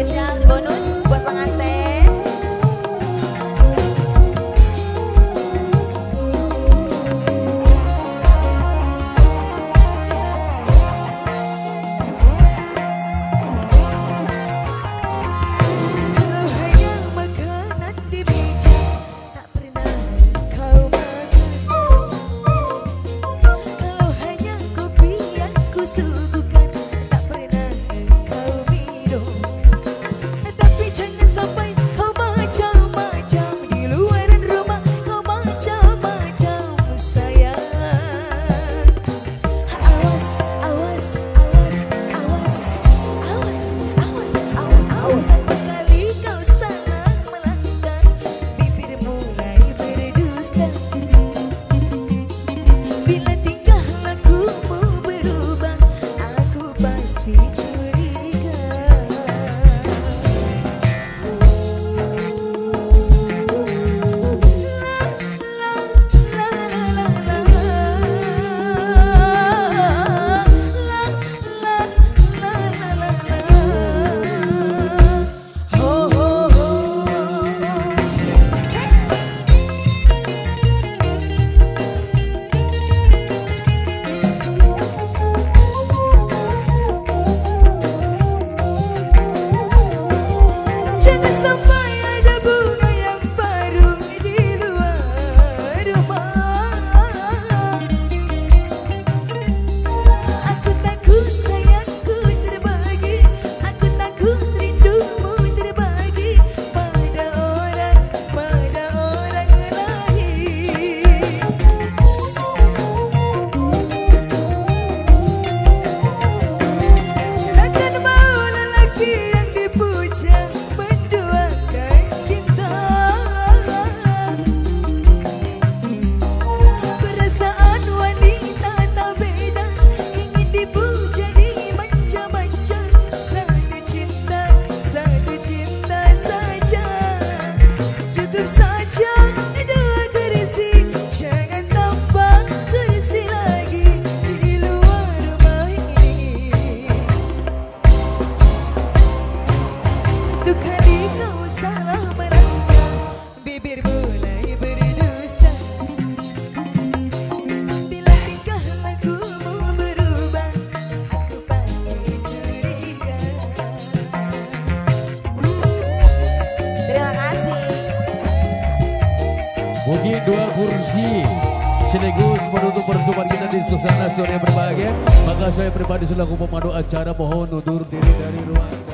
Spesial bonus buat pengantin. Kalau hanya makanan di meja, tak pernah kau makan. Kalau hanya kopi yang ku suguhkan, tak pernah kau minum. Tapi jangan sampai kau macam-macam di luaran rumah, kau macam-macam sayang. Awas, awas, awas, awas, awas, awas, awas, awas. Satu kali kau salah melangkah, bibir mulai berdusta. Bila tingkah lakumu berubah, aku pasti curiga. La la la la la la la la la la. Ho ho ho. Jangan sampai ada bunga yang baru di luar rumah. Aku takut sayangku terbagi, aku takut rindumu terbagi pada orang lain. Takkan mau lelaki yang dipuja menduakan cinta. Perasaan wanita tak beda, ingin dipuja dimanja-manja. Satu cinta saja, cukup saja dua kursi, jangan tambah kursi lagi di luar rumah ini. Satu kali kau salah melangkah, bibir mulai berdusta. Bila tingkah lakumu berubah, aku pasti curiga. Terima kasih. Mungkin dua kursi sekaligus menutup perjumpaan kita di suasana sore berbahagia. Maka saya pribadi selaku pemandu acara mohon undur diri dari ruangan.